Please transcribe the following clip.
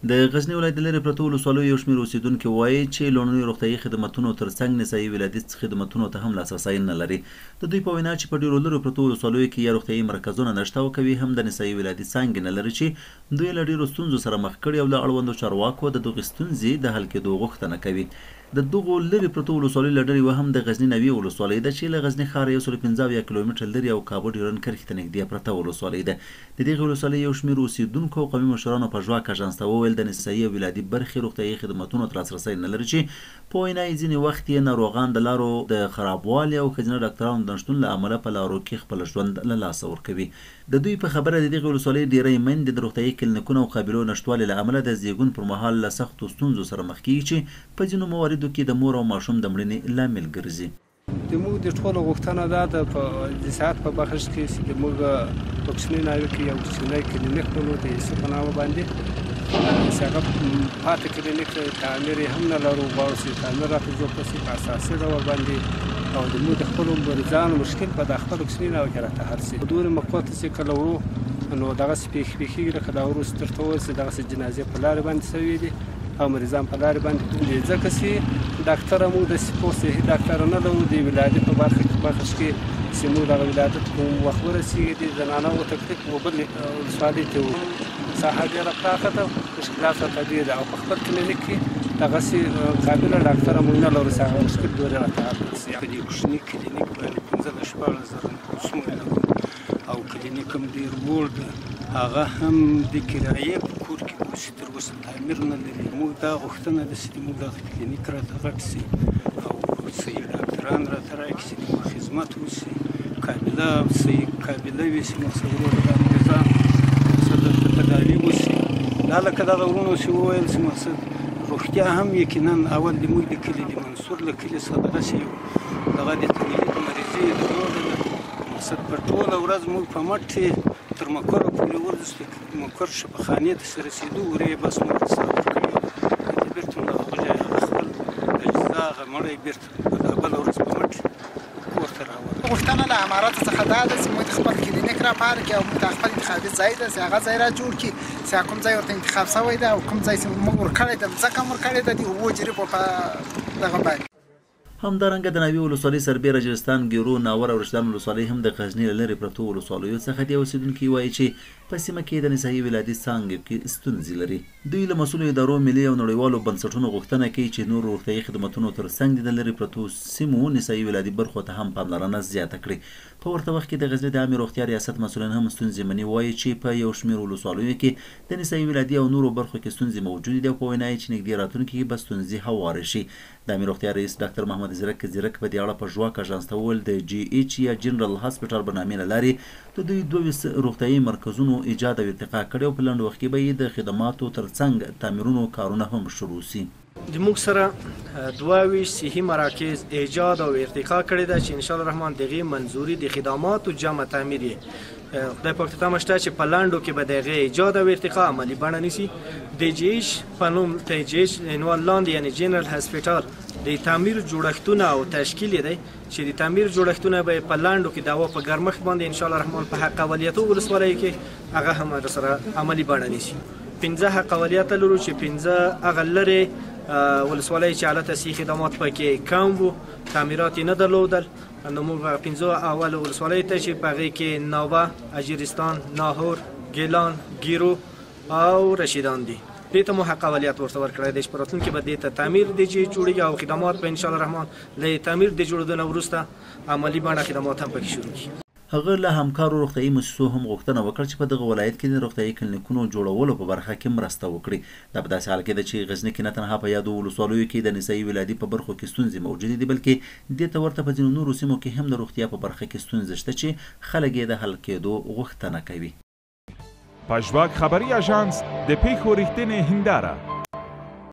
د غزني ولایت د لرې پرتو ولسوالیو یو شمېر اوسېدونکي وايي چې لومړنیو روغتیايي خدمتونو ترڅنګ نسايي ولادي خدمتونو ته هم لاسرسی نه لري. د دوی په وینا چې په ډېرو لرو پرتو ولسوالیو کې یا روغتیايي مرکزونه نشته او کوي هم د نسايي ولادي څانګې نه لري چې دوی له ډېرو ستونزو سره مخ کړي او له اړوندو چارواکو د دغې ستونزې د حل کېدو غوښتنه کوي. د دغو لرې پرتو ولسوالیو له ډلې یوه هم د غزني نوې ولسوالۍ ده چې له غزني ښاره 175 کیلومتره لرې او کابو ډیورنډ کرښې ته نږدې پرته ولسوالۍ ده. د دغې ولسوالۍ یو شمېر اوسېدونکو او قومي مشرانو پژواک اژانس ته وویل، د نسايي او ولادي برخې روغتیايي خدمتونو ته لاسرسی نه لري چې په وینا یې ځینې وخت یې ناروغان د لارو د خرابوالي او ښځینه ډاکترانو د نشتون له امله په لارو کې خپل ژوند له لاسه ورکوي. د دوی په خبره د دغې ولسوالۍ ډېری میندې د روغتیايي کلینیکونو او قابلو نشتوالي له امله د زیږون پر مهال له سختو ستونزو سره مخ کېږي چې په ځینو مواردو کې د مور او ماشوم د مړینې لامل ګرځي. د موږ د ټولو غوښتنه دا ده په د صحت په بخش کې چې د موږ په کوچنۍ ناوې کې یو کوچنی کلینیک ولو د یوسف په نامه باندې، چې هغه پاتې کلینیک تعمیر یې هم نه لرو، غواړو چې تعمیر راته جوړ کړل شي په اساسي ډول باندې، او د موږ د خپلو مریضانو مشکل په دا خپله کوچنۍ ناوه کې راته حل شي. دورې موقع ته چې کله وړو نو دغسې پېښې پېښېږي لکه دا وروسته درته وویل چې دغسې جنازې په لارې باندې سوې دي او مریضان په لارې باندې دي، ځکه چې ډاکټره موږ داسې پوه صحي ډاکټره نه لرو د ولادي په برخه کې بخش کې چې موږ دغه ولادت کوم وخت ورسېږي د زنانو تکلیف و بلې ولسوالۍ ته وو. ساحه ډېره پراخه ده، مشکلات راته ډېر دي او په خپل کلینیک کې دغسې قابله ډاکټره موږ نه لرو چې هغه مشکل دورې راته حل کړل شي. په دې کوچني کلینیک باندې 15 16 زره نفوس موږ لرو او کلینیک هم ډېر ووړ ده، هغه هم د کرایې په کور کې اوسي، تر اوسه تعمیر نه لري. موږ دا غوښتنه ده چې موږ دغه کلینیک راته غټ شي او صحیح ډاکټران راته راکړي چې موږ خدمت وشي، قابله صحیح قابله وي چې موږ سره وروڼه دا مریضان څه دلته تداوي وشي. دا لکه دغه وروڼو چې وویل چې مقصد روغتیا هم یقینا اول د موږ د کلي د منصور له کلي څخه دغسې یو دغه د تولید مریضي درلوده ده. مقصد په ټوله ورځ موږ په مټ تر مکرو پورې ورځو، مکر شفاخانې ته چې رسېدو ورې یې بس موږ ته ساه ورکړې وه، بېرته مو دغه غوجه هغه خپل اجزا هغه مړی بېرته په دا بله ورځ په مټ کور ته راوړل. غوښتنه له امارت څخه دا ده چې موږ خپل کلینیک را پار کړي او موږ ته خپل انتخابي ځای ده چې هغه ځای را جوړ کړي چې کوم ځای ورته انتخاب شوی ده او کوم ځای چې موږ ورکړی ده، مځکه هم ورکړې ده د 7 جریبو په دغه باندې. همدارنګه د ناوې ولسوالۍ سربېره جلستان، ګیرو، ناور او رشدان ولسوالۍ هم د غزني له لرې پرتو ولسوالیو څخه دي. اوسېدونکي وایي چې په سیمه کې د نسايي ولادي څانګو کې ستونزې لري. دوی له مسؤلو ادارو، ملي او نړیوالو بنسټونو غوښتنه کوي چې نورو روغتیايي خدمتونو ترڅنګ دې د لرې پرتو سیمو نسايي ولادي برخو ته هم پاملرنه زیاته کړي. په ورته وخت کې د غزني د عامې روغتیا ریاست مسؤلین هم ستونزې مني، وایي چې په یو شمېر ولسوالیو کې د نسايي ولادي او نورو برخو کې ستونزې موجودې دي او په وینا یې چې نږدې راتلونکي کې به ستونزې هوارې شي. د عامې روغتیا رئیس ډاکتر محمد زیرک زیرک په دې اړه پژواک اژانس ته وویل، د جي ایچ یا جنرال هاسپټال برنامې له لارې د دوی 22 روغتیايي مرکزونو ایجاد او ارتقا کړې او په لنډ وخت کې به یې د خدماتو ترڅنګ تعمیرونو کارونه هم شروع شي. د موږ سره 22 صحي مراکز ایجاد او ارتقا کړې ده چې انشاءالله الرحمن دغې منظوري د خدماتو جمع تعمیر یې خدای پاک ته تمه شته چې په لنډو کې به د هغې ایجاد او ارتقا عملي بڼه نیسي. د جي ایچ په نوم د جي ایچ عنوان لاندې یعنی جنرال هاسپټال د تعمیر جوړښتونه او تشکیل یې دی چې د تعمیر جوړښتونه به په لنډو کې دوا په ګرمښت باندې انشاءالله الرحمن په حق اولیتو ولسوالیو کې هغه هم سره عملي بڼه نیسي. 5 حق اولیته لرو چې 5 هغه لرې ولسوالۍ چې حالت صحي خدمات پکې کم وو، تعمیرات یې نه درلودل، نو موږ هغه 5 اول ولسوالۍ ته چې په هغې کې ناوه، اجیرستان، ناهور، ګیلان، ګیرو او رشیدان دي، دې ته مو حق اولیت ورته ورکړی دی چې په راتلونکي به دې ته تعمیر دی چې جوړېږي او خدمات به انشاءالله الرحمن له تعمیر د جوړېدو نه وروسته عملي بڼه خدمات هم پکې شروع کړي. هغه له همکارو روغتیايي موسسو هم غوښتنه وکړه چې په دغه ولایت کې د روغتیايي کلینیکونو جوړولو په برخه کې مرسته وکړي. دا په داسې حال کې ده چې غزني کې نه تنها په یادو ولسوالیو کې د نسايي ولادي په برخو کې ستونزې موجودې دي، بلکې دې ته ورته په ځینو نورو سیمو کې هم د روغتیا په برخه کې ستونزې شته چې خلک یې د حل کېدو غوښتنه کوي. پژواک خبري اژانس د پېښو رښتینې هنداره.